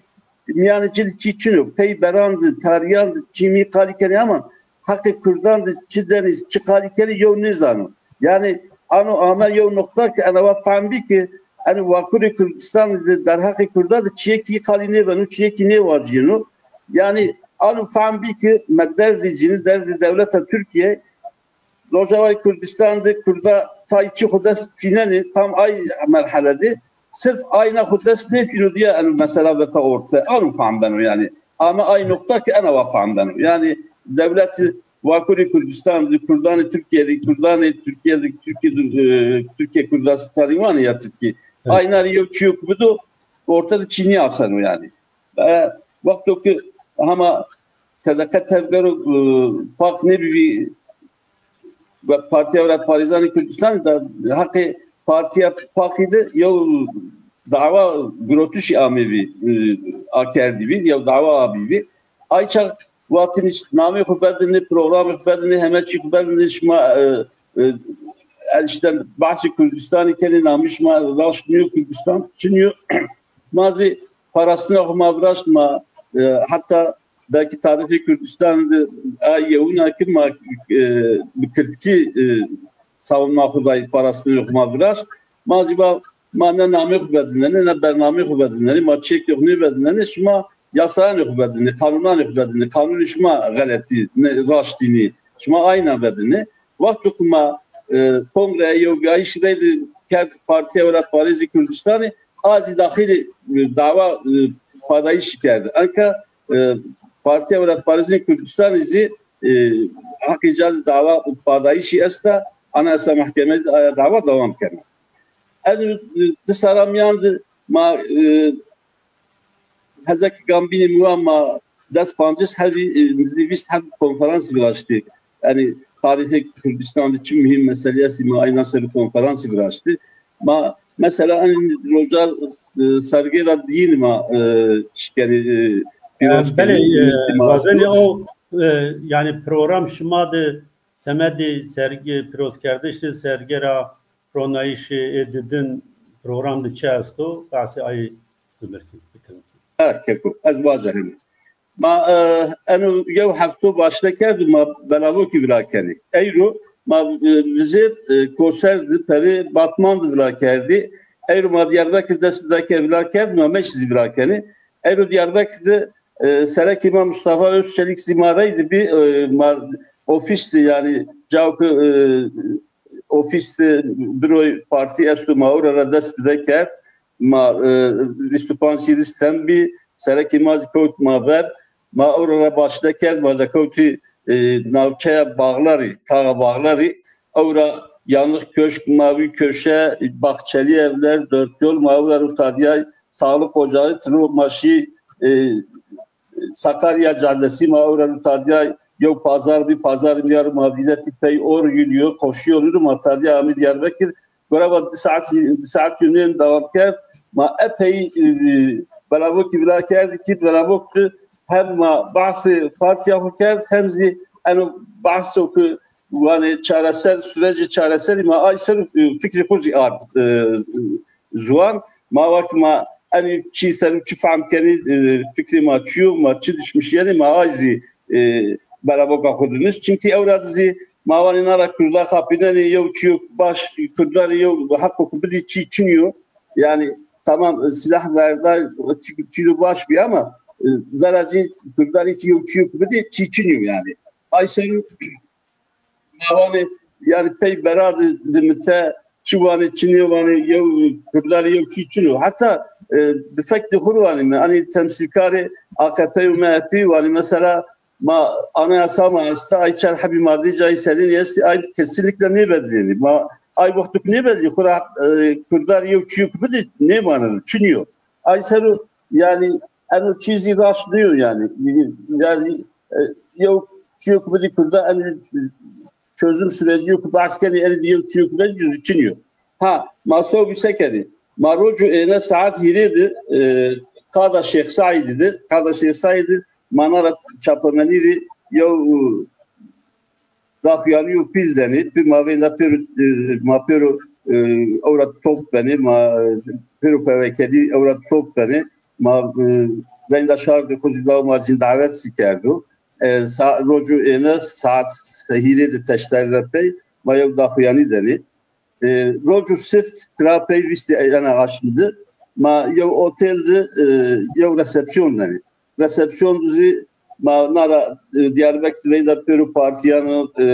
mîyanê ci de çî çin o. Peyberan de, tarîyan de çî mî qalî kenê ama heqê Kurdan de çi denê, çi qalî kenê yew nêzano. Yanî ano ame yew noqta ke ena wa fehm bî ke eno Vakurê Kurdistan de derheqê Kurda de çiyekî qalî nêbeno, çiyekî nêvacîyeno. Yanî ano fehm bî ke me derdê cînî, derdê dewleta Tirkîye, Rojavayê Kurdistan de Kurda tay çi xwu dest fînenê, tam ay merhele de sirf ayna xwu dest nêfîno diye eno mesela veta orte. Ano fehm beno yanî. Ame ay noqta ke ena wa fehm beno. Yanî dewletê Vakurê Kurdistan de, Kurdanê Tirkîye de, Kurdanê Tirkîye de, Tirkîye de, e, Tirkîye Kurdistanî vanê ya Tirkî. Evet. Ayna rê yew çîyo ke bido, orte de çî nêaseno yanî. E, wexto ke hema T D K tevgero, e, pak nêbîbî, ve Partîya Welatparêzanê Kurdistanî de heqê Partîya Pakî de yew dawa girotişî amêbî, e, akerdîbî, yew dawa abîbî. Ay çax vatînî namê xwu bedinê, programê xwu bedinê, heme çî xwu bedinê, şima, e, e, el îşte behsê Kurdistanî kenê, namê şima raşt nîyo, Kurdistan çin nîyo. Ma zî parastina xwu ma viraşt, ma, e, heta belkî tarîxê Kurdistan de a yewina ke ma, e, bi kirdkî, e, savunma xwu dayî, parastinê xwu ma viraşt. Ma zî va ma ne namê xwu bedinenê, ne bernameyê xwu bedinenê, ma çiyekê xwu nêbedinenê, şima yasayanê xwu bedinê, qanûnanê xwu bedinê, qanûnê şima xeletî, ne raştî nî, şima ayna bedinê. Wexto ku ma, e, kongreya yewbîyayîşî reyde kerd Partîya Welatparêzê Kurdistanî, a zî daxilê, e, dawa, e, padayîşî kerde. Enka, e, Partîya Welatparêzê Kurdistanî zî, e, heqê ca de dawa padayîşî esta, Anayasa Mahkemeyî de aya dawa dewam kena. Eno, e, di serra mîyan de ma, e, hezekî gambînê mi wa ma des pancês hebî, e, nizdî vîst heb konferansî viraştî. Yanî tarîxê Kurdistan de çi muhîm meselî estî, ma ayna ser konferansî viraştî. Ma mesela en roja, e, sergê ra diyîn ma, e, çi kenê, e, pîroz kenê, belê, e, wazenê o, e, yanî program şima de semedê sergê, pîrozkerdiş de sergê ra ronayîşê ê didin program de çi esto? Behsê ayê bikin. Ha, keko. Ez vaja heme. Ma, e, eno yew hefto başle kerdo, ma Belavokî vila kenê. Eyro ma, e, vizêr, e, Koser de perê Batman de vila kerdî. Eyro ma Diyarbekir dest bi dayke vila kerdî, ma Meş zî vila kenê. Eyro Diyarbekir de, e, serekê ma Mustafa Özçelik zî ma reyde bî, e, ma ofîs de yanî cao ke, e, ofîs de büroyê partî esto, ma ewra ra dest bi de kerd. Ma, e, vîst û panc hîris ten bî, serekê ma zî kewt ma ver. Ma ewra ra başle kerd, ma de kewtî, e, navçeya Bağlarî, taxa Bağlarî. Ewra Yanık Köşk, Mavi Köşe, Bahçeli Evler, Dört Yol, ma ewra ro tadîyay, Sağlık Ocağı, tiro ma şî, e, Sakarya Caddesi, ma ewra ro tadîya yew pazar bî, pazarê mîya ro ma vîretî pey or yûnîyo, koşu yolu ro ma tadîya amî Diyarbekir. Gora va di saet, di saet yûnîyen dewam kerd. Ma epey, e, Belavokî vila kerdî kî Belavok de hem ma behsê partîya xwu kerd, hem zî eno behso ke wanê çareser, sürecê çareserî ma ay ser, e, fikrê xwu zî ard, e, ziwan. Ma wek ma enî çî ser û çi fehm kenî, e, fikrê ma çi yo, ma çi dişmişîyenê, ma ay zî, e, Belavoka xwu dinişt. Çimkî ewra de zî ma wanê na ra Kurda xapînenê, yew çîyo baş, Kurda rê yew heqo ke bidî çî çin yo. Yanî tamam, e, sîlah verda, çî, çîyo baş bî ama, e, vera zî Kurda rê yew çîyo ke bidî çî çin yo yanî. Ay ser û ma wanê, yanî pey bera de, de mite çi wanê, çi nêwanê, yew Kurda rê yew çî çin o. Heta, e, bi fek de xwu rê wanê mi. Enî temsîlkarê A K P û M H P wanê mesela ma anayasa ma esta, ay çar hebî maddê cayî serênî estî, ay kesinlikle nêbedilênî. Ma ay wexto ke nêbedilî, xwu ra, e, Kurda rê yew çîyo ke bidî nêmaneno, çin yo. Ay ser o, yanî eno çî zî raşt nîyo yanî. Yanî, e, yew çîyo ke bidî Kurda, eno çözüm süreci yo ke behs kenî, eno yew çîyo ke bidî çin yo. Ha, ma sewbî se kenî? Ma roco êne saet hîrê de, e, Qada Şêx Seîdî de, Qada Şêx Seîdî ma na ra çapemenî rê yew, e, daxuyanîyo pîl denê. Pî ma veyna pêro, e, ma pêro, e, ewra top benê, ma, e, pêro pewekedî ewra top benê. Ma, e, veyna şardê xo zî dawo ma cîn dawet zî kerdo. E, sa-, roco êne saet hîrê de teşterî ra pey ma yew daxuyanî denê. E, roco sift tira pey vîstê ena aşmî de ma yew otel de, e, yew resepsiyon denê. Resepsiyon de zî ma na ra, e, Diyarbekir de veyna pêro partîyan, e,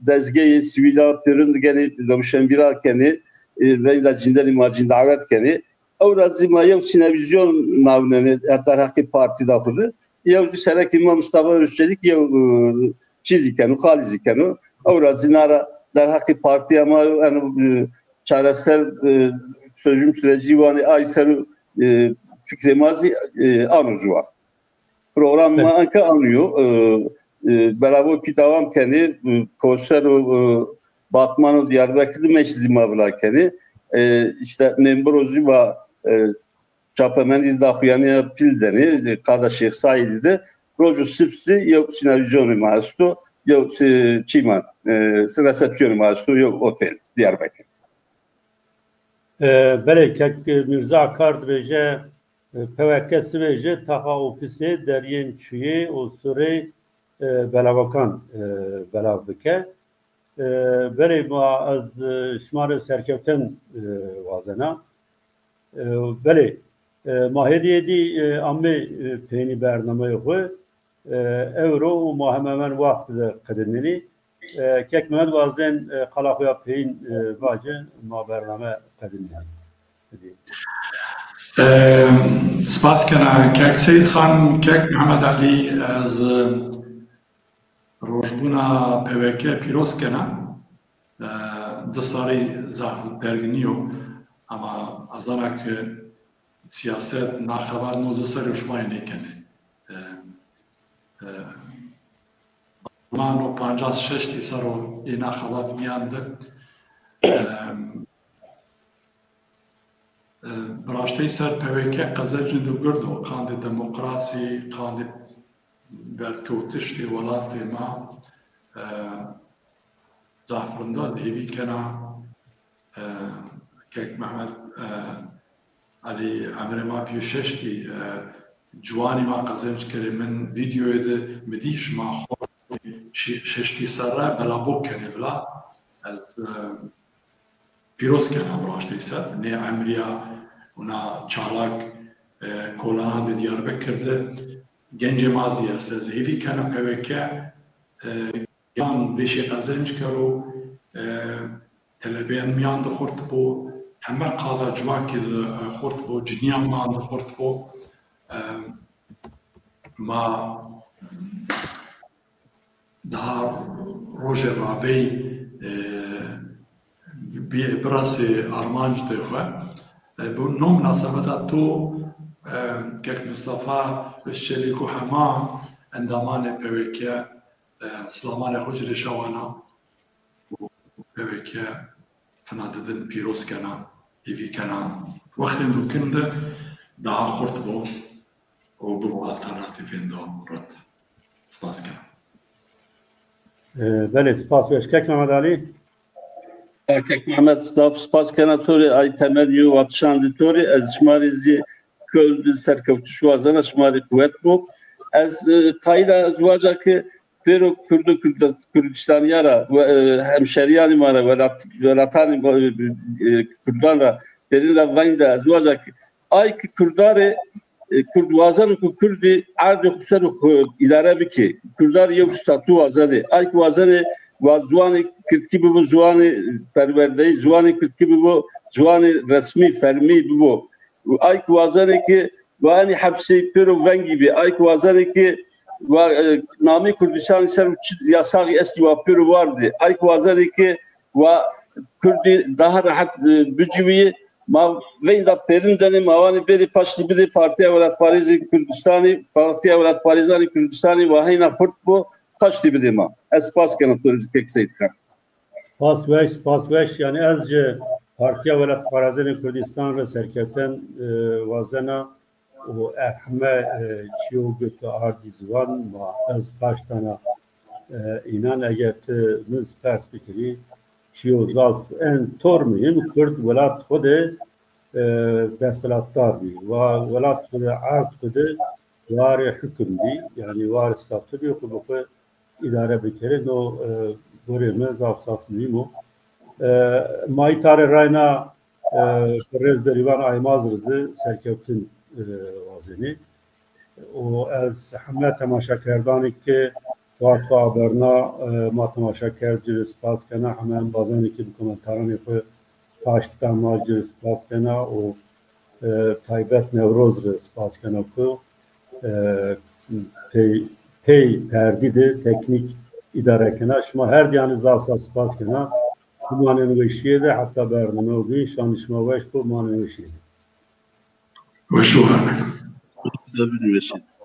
dezgeyê sivîlan pêrin de genê, rewşenbîra kenê, e, veyna cîndenî ma cîn dawet kenê. Ewra zî ma yew sînevîzyon nawnenê derheqê partîda xo de. Yew zî serekê ma Mustafa Özçelik yew, e, çî zî keno, qalî zî keno. Ewra zî na ra derheqê partîya ma eno, e, çareser, e, çözüm süreci wanê ay ser o, e, fikrê ma zî, e, ano ziwan. Program ma anka anîyo, e, e, belavokî dewam kenê, e, konser û, e, Batman û Diyarbekir de meşî zî ma vila kenê. E, îşte nêmbiro zî ma, e, çapemenî daxuyanîya pîl denê, e, Qada Şêx Seîdî de. Rojo sibsî yew sînevîzyonê ma esto, yew, e, çî ma, e, resepsiyonê ma esto, yew otel Diyarbekir. E, belê, kek Mîrza Akar dibêje, e, P W K sibê jî taxa ofîsê deriyên çuyê û surê, e, belavakan, e, belav bike. E, belê, ma ez, e, şima rê serkewten, e, wazena. E, belê, e, ma hêdî hêdî, e, amê, e, peynî bernameyê xwu. E, ewro û ma hemen wext de qedinenî. E, kek Mehmet wazen, e, qala xo ya peyin, e, vace, ma bername qedinenî. E, spas kena kek Seyîd Xan, kek Mehmet Elî, ez, e, rojbûna P W K pîroz kena. E, di serrî zaf derg nîyo, ama ez zana ke sîyaset na xebat no di serrî şima yê nêkenê. E, e, ma no pancas şeştî serr o ê na xebat mîyan de. E, e, bi raştey ser P W K qezencin de gird o, qandê demokrasî, qandê berdkewtiş de welatê ma, e, zaf rind a, ez hêvî kena, e, kek Mehmet, e, Elî, emrê ma pîyo şeştî, e, ciwanî ma qezenc kerê. Min vîdyoyê de mi dî şima xort şi-, şeştî serre belabok kenê vila. Ez, e, pîroz kena bi raştey ser. Nê emrîya wina çalak, e, kolanan de Diyarbekir de gencê ma zî est. Ez hêvî kena P W K, e, yan vêşî qezenc kero, e, telebeyan mîyan de xurt bo, heme qada civakî de, e, xurt bo, cinîyan mîyan de xurt bo. E, ma daha rojê ravey, e, bîyê birasê armancê xwu. E, bi no munasebeta to, e, kek Mistefa Özçelîk û hema endamanê P W K, e, silamanê xwu ci rê şawana û P W K fina didin pîroz kena, hêvî kena wextên do kin de daha xurt bo û bibo alternatîfên do rind. Spas kena. E, belê, spas weş. Kek Mehmet Alî? E, kek Mehmet, zaf spas kena to rê, ay temel yo vatişan de to rê. Ez şima rê zî kol de serkewtiş wazena, şima rê quwet bo. Ez, e, qayîl a, ez waca ke pêro Kurdo Kurd-, Kurdistanîya ra, we-, e, hemşerîyanê ma ra, welat-, welatanê ma, e, e, Kurdan ra, pêrin ra veng de ez waca ke ay ki Kurdarê, e, Kurd wazeno ku Kurdî erdê xo ser o xo îdare bikê. Kurdar yew statû wazenê. Ay ki wazenê wa ziwanê Kirdkî bibo ziwanê perwerdeyî, ziwanê Kirdkî bibo ziwanê resmî, fermî bibo. Ay ki wazenê ki wa enî hepsê pêro vengî bî. Ay ki wazenê ki wa, e, namê Kurdistanî ser o çi yasaxî estî wa pêro wardê. Ay ki wazenê ki wa Kurdî daha rehet, e, biciwîyê. Ma veyna pêrin denê, ma wanê bêrê paştî bidê Partîya Welatparêzê Kurdistanî, Partîya Welatparêzanê Kurdistanî wa heyna xurt bo, paştî bidê ma. Ez spas kena to rê zî kek Seyîd Xan. Spas weş, spas weş. Yanî ez ci Partîya Welatparêzanê Kurdistan rê serkewten, e, wazena. û erheme, e, çîyo ke tu ardî ziwan ma, ez paştana, e, înan eger ti min pers bikirî, çîyo zaf en tor muhîm, Kurd welat xwu de, e, desthilatdar bî. Wa welat xwu de, erd xwu de warê hukm bî, yanî warê statû bî, xwu bi xwu îdare bikerê. No, e, gorê mi zaf zaf muhîm o. E, ma îta rê rayna, e, Birêz Berîvan Aymaz rê zî serkewtin, e, wazenê. Û ez heme temaşekerdanê ke wexto a berna, e, ma temaşe kerd ci rê spas kena, heme embazanê ke bi komentaranê xwu paşt da ma ci rê spas kena û, e, taybet Newroz rê spas kena ku, e, pey, pey perdî de teknîk îdare kena. Şima her diyanî zaf zaf spas kena. Manên weşîye de heta bername bîn, şanê şima weş bo, manên weşîye de. Weş û Sabir weşîye.